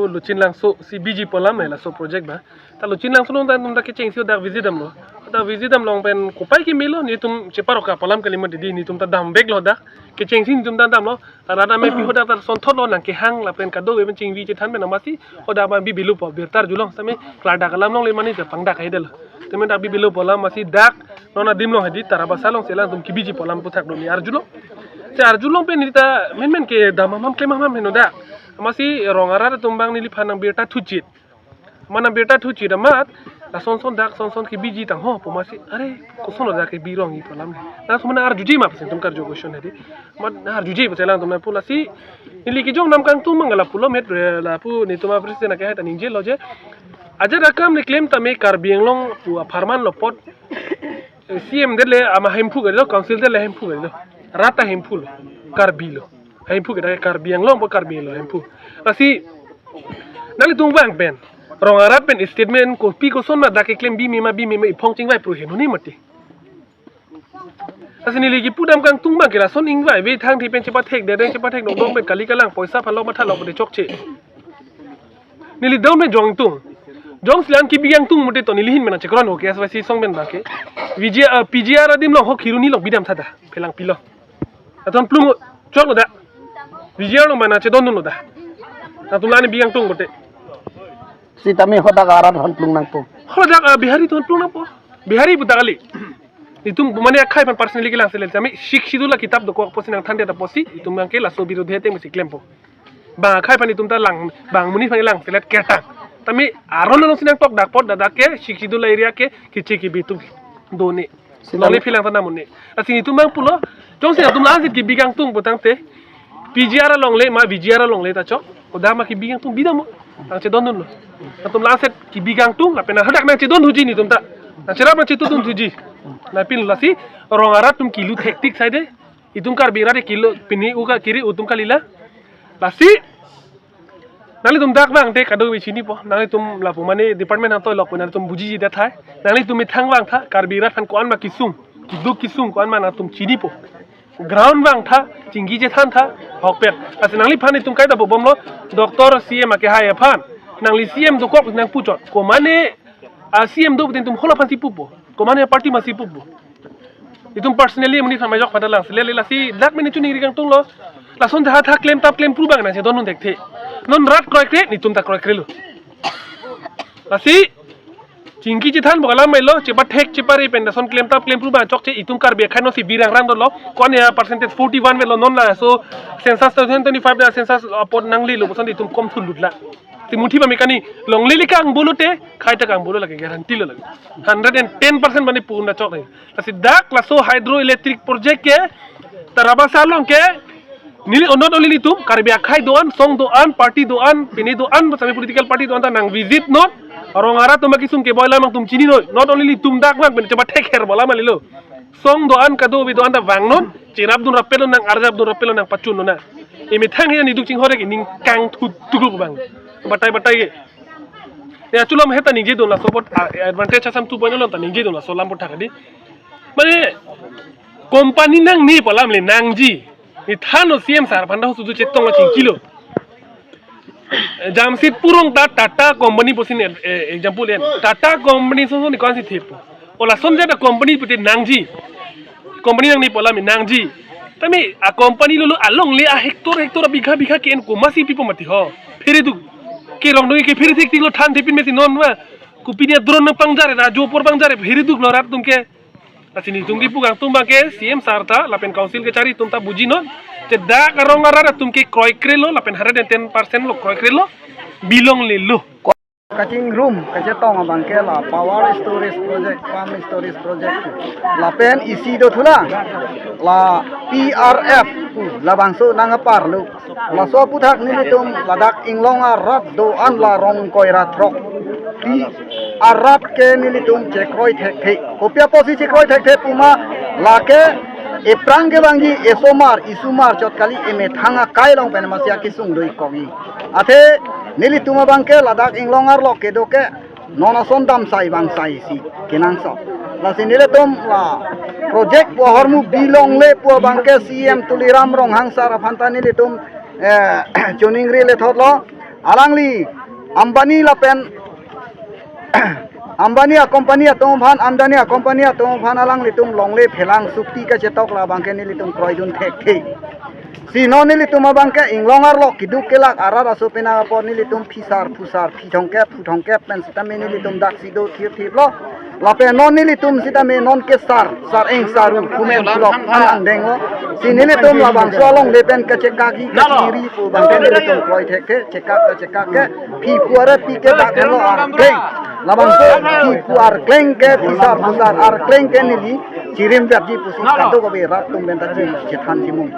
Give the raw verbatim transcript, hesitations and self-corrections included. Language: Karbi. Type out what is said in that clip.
Luchin Langso si biji pu alam laso project ba. Ta Luchin Langso along ta netum ta kechengsi dak visit damlo. Dak visit dam along pen kopai kemelo, netum cheparok pu alam kali mati di, netum ta dam veklo dak. Kechengsi netum ta damlo. Rada me pi hadak ta sonthotlo nangkehang lapen kadokave pen chingvi chethan pen amatsi hadak ma bi bilupo birta arjulong same klardak alam along le mane ta pangdak hai delo. Temen dak bi bilupo alam amatsi dak non adim along hedi Tarabasa along si alangtum kebiji pu alam aphuthak do ne arjulong. Si arjulong pen neli ta menmen kedam ham klem ham heno dak. Amatsi rong arat atum abang neliphan nang birta thuchit. Mana birta thuchit amat, lason son dak son son kebiji tangho pu amatsi, are, kosonlo dak kebi rong-i pu alam le. Nangtum mana arjuji ma pusi netum karju question hedi. Amat arjuji pusi alangtum nangpu lasi, neli kejong nam kangtung abang lapulo met re lapu netum a-president ake hai ta ningjelo je. Ajat akam le klem tame Karbi Anglong pu apharman lo apot, eh, C M det le ama Hemphu kali lo, council det le Hemphu kali lo. Rat ta Hemphu lo, Karbi lo. Hemphu ke dak Karbi Anglong pu Karbi lo Hemphu. Lasi nanglitum abang pen rong arat pen statement kopi koson ma dak keklem bime ma bime ma iphong chingvai pru heno ne mati. Lasi neli kipu dam kangtung abang ke lason ingvai ve thang thi pen chepathek dede chepathek nokdong pen kali kalang poisa aphanlo matha lo pute chokche. Neli down pen jongtung. Jongsi la-an kebi kangtung mati to neli ahin mena chekron ho ke S Y C song pen abang ke. V G R, ah, P G R adim along ho khiruni along bidam tha da. Phelang pilo. Aton plung choklo da. V G R along mana chedondunlo da. Nangtum la-an kebi kangtung mati. Sitame hadak arat aphan plung nangpo. Hadak, ah, Bihari atum aphan plung nangpo. Bihari pu ta kali. Netum mane akhai aphan personally kelang sele tame Sixth Schedule akitap dokok pusi nangthan det apotsi netum abang ke laso birudhe ateng pusi klempo. Bang akhai aphan netum ta lang, bang amonit aphan lang selet ketang. Tame aron alongsi nangtok dak apot dak ke Sixth Schedule area ke keche kebi atum do ne. Sitame longle phelang ta nam un-e. Lasi netum abang pulo, jongsi netum la-an si kebi kangtung pu tangte, P G R along le ma V G R along le ta chok. Hadak ma kebi kangtung bidam mo. Nangchedondunlo. Netum la-an si kebi kangtung lapen hadak nangchedon thuji netum ta. Nangcherap nangchetudun thuji. Nangpin lasi rong arat atum kilu thektik saide. Itum Karbi arat kilu pini uka kiri utum kalila. Lasi nanglitum dak abang te kadokave chinipo. Nanglitum lapu mane department hang toilok pu nanglitum bujiji det hai. Nanglitum methang abang tha Karbi arat aphan ko-an ma kesung, keduk kesung ko-an ma nangtum chinipo. Ground abang tha, chingki chethan tha, ahokpet. Lasi nangliphan itum kaita pu bomlo, doctor C M ake hai aphan. Nangli C M dokok nangpuchot. Ko mane a C M do pute netum hol aphansi pupo. Ko mane party masi pupo. Itum personally amonit aphan majok pada lang. Lele lasi dak mene chuningri kangtunglo. Lason jaha tha klem tap klem pru abang nangchedondun thekthe. Non rat kroikre, netum ta kroikrelo. Lasi chingki chethan pu alam melo, chepathek chepare pen lason klem tap klem pru abang chokche itum Karbi akhai non si birang ran dolo. Ko-an ya percentage forty one velo non laso census two thousand twenty-five da census apot nanglelo puson itum kom thulutlo. Ti muthi pame kani longle le kang bolo te, khai ta kang bolo lake guarantee lo lake. Hundred and ten percent mane puna chok lake. Lasi dak laso hydroelectric project ke Tarabasa along ke neli not only netum, Karbi akhai do-an, song do-an, party do-an, pini do-an, sami political party do-an ta nang visit non. Rong arat atum akesung keboi alam nangtum chini noi. Not only netum dak abang pen chepathek her pu alam kalilo. Song do-an kadokave do-an ta vang non, cherapdun rapetlo nang, arjapdun rapetlo nang, pachunlo nang. Emethang he niduk chinghore ke ning kangthu tukuk abang. Batai batai ke. Ya chulom he ta ningjedun laso apot, ah, advantage Assam two point oh along ta ningjedun laso alam aphuthak di. Mane company nangne pu alam le nangji. Neli thanlo C M sir aphan ta ho sudu chetong lo chingkilo. Jamshedpur along ta Tata company pusi ne, eh, example en. Tata company so so ne ko-ansi thepo. O lason jat a company pute nangji. Company nangne pu alam nangji. Tame a company lolo along le a hectare hectare a bigha bigha ke-en komatsi pipo mati ho. Phereduk. Kerongdung ke phere thektiklo than thepin mesi non ma. Kopine drone nangpangjare, rajo apor pangjare, phereduklo rat atum ke. Lasi netum kipu kangtung abang ke C M sir ta lapen council kechari atum ta buji non. Chedak arong arat atum ke kroikrelo lapen hundred and ten percent lo kroikrelo. Bilonglelo. Kachingrum kachetong abang ke la power storage project, pump storage project. Lapen isi do thulang. La P R F pu labangso nang aparlo. Laso aphuthak nelitum ladak inglong arat do-an la Rongkoi rat throk. Pi arat ke nelitum chekroi thekthe. Kopi apotsi chekroi thekthe puma lake ephrang kevangji esomar, isomar chot kali emethang akai along pen masi akesung do-ik kok-i. Athe nelitum abang ke ladak inglong arlo kedo ke non ason damsai vangsaisi kenangsot. Lasi nelitum la project pu ahormu bilongle pu abang ke C M Tuliram Ronghang sir aphan ta nelitum, eh, choningri lethotlo. Alangli Ambani lapen Ambani a-company atum aphan, Adani a-company atum aphan alanglitum longle phelang sukti kachetok labang ke nelitum kroidun thekthe. Si non nelitum abang ke inglong arlo keduk kelak arat aso penang apot nelitum phisar phusar phi thomkep phu thomkep pen sitame nelitum daksi do thip thip lo. Lapen non nelitum sitame non ke sar, sar eng saru, kumen pulok an angdeng lo. Si nelitum labangso alongle pen kachekak hi kachiri pu abang ke nelitum kroi thekthe, chekak kachekak ke, phi phu arat pi ke dak helo arkleng. Labangso phi phu arkleng ke, phisar phusar arkleng ke neli chirim verji pusi kadokave rat atum pen ta chi chethan chimung.